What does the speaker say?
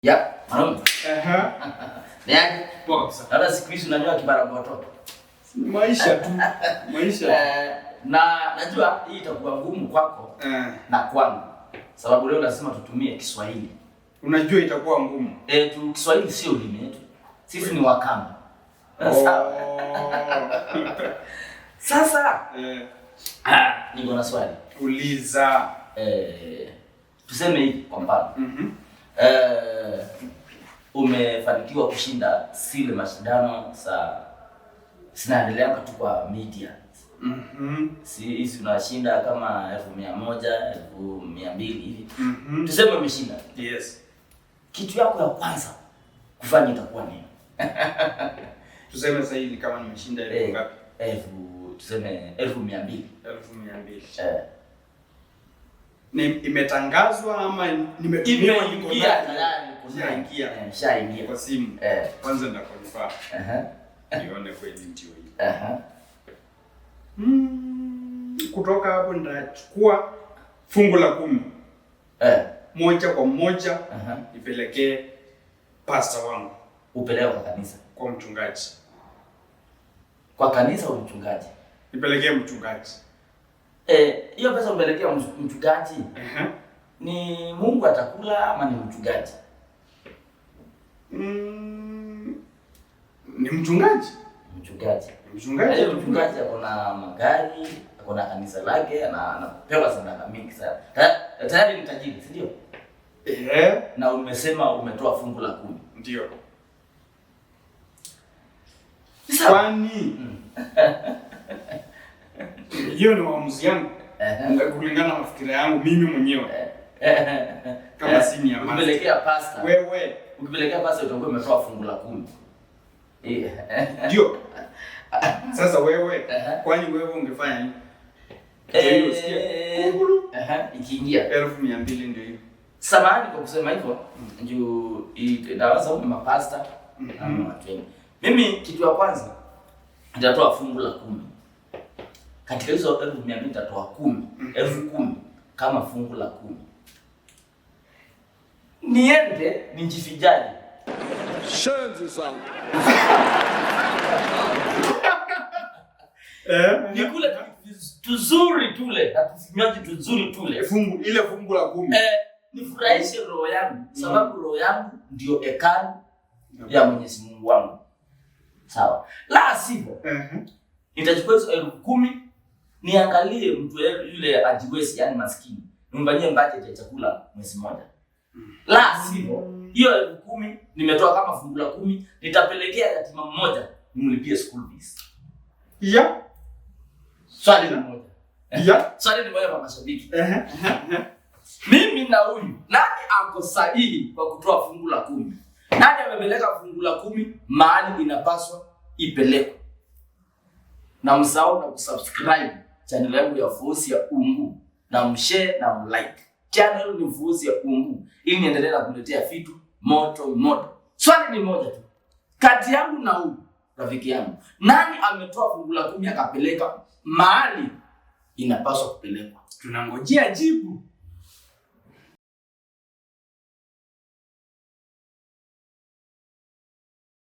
Ya, mwanaume. Aha. Ni aje? Poa kabisa. Naona siku hizi unanyoa kibara moto. Maisha tu. Maisha. Na najua hii itakuwa ngumu kwako na kwangu. Sababu leo lazima tutumie Kiswahili. Unajua itakuwa ngumu. Tu Kiswahili sio ulimi wetu. Sisi ni Wakamba. Sawa. Oh. Sasa niko na swali. Uliza. Tuseme hivi kwa mfano. Umefanikiwa kushinda zile mashindano za zinaendelea tu kwa media. Si hizi unashinda kama 100,000, 200,000 hivi. Tuseme umeshinda. Yes. Kitu yako ya kwanza kufanya itakuwa nini? Tuseme sasa hivi kama nimeshinda elfu ngapi? Tuseme 200,000. 200,000. Ni imetangazwa ama nimetumiwa niko Imeingia nayo? tayari uko nayo. Ishaingia. Ishaingia. Kwa simu. Kwanza nitaconfirm. Nione kweli ndio hiyo. Kutoka hapo nitachukua fungu la 10. Moja kwa moja nipelekee pastor wangu. Upeleke kwa kanisa. Kwa mchungaji. Kwa kanisa au mchungaji? Nipelekee mchungaji. Hiyo pesa umpelekea mchungaji? Ni Mungu atakula ama ni mchungaji? Ni mchungaji. Mchungaji. Mchungaji. Hiyo mchungaji ako na magari, ako na kanisa lake, anapewa sadaka mingi sana. Tayari ni tajiri, si ndio? Na umesema umetoa fungu la 10. Ndio. Sawa. Kwani? Hiyo ni maamuzi yangu. Kulingana na mafikira yangu mimi mwenyewe. Kama si ni ya master. Ukipelekea pastor. Wewe. Ukipelekea pastor utakuwa umetoa fungu la 10. Ndio. Sasa wewe, kwani wewe ungefanya nini? Ndio usikie. Kunguru. Ikiingia. 200,000 ndio hiyo. Samahani kwa kusema hivyo, juu inaweza ume mapasta ama watu wengi. Mimi kitu ya kwanza nitatoa fungu la 10. Katika hizo 200,000 nitatoa 10, 10,000 kama fungu la 10. Niende nijifijali. Shenzi sana. Nikule tuzuri tule, na tunywaji tuzuri tule. Ile fungu la 10. Nifurahishe roho yangu, sababu roho yangu ndio hekalu ya Mwenyezi Mungu wangu. Sawa. La sivyo, nitachukua hizo 10,000 niangalie mtu yule ajiwezi, yani maskini, nimfanyie budget ya chakula mwezi mmoja. La sivyo, hiyo 10,000 nimetoa kama fungu la 10, nitapelekea yatima mmoja nimlipie school fees. Swali ni moja. Swali ni moja kwa mashabiki. Mimi na huyu, nani ako sahihi kwa kutoa fungu la 10? Nani amepeleka fungu la 10 mahali inapaswa ipelekwe? Na msahau na kusubscribe channel yangu ya Vuosi ya Ungu, na mshare na mlike. Channel ni Vuosi ya Ungu ili niendelee na kuletea vitu moto moto. Swali ni moja tu. Kati yangu na huyu rafiki yangu, nani ametoa fungu la 10 akapeleka mahali inapaswa kupelekwa? Tunangojea jibu.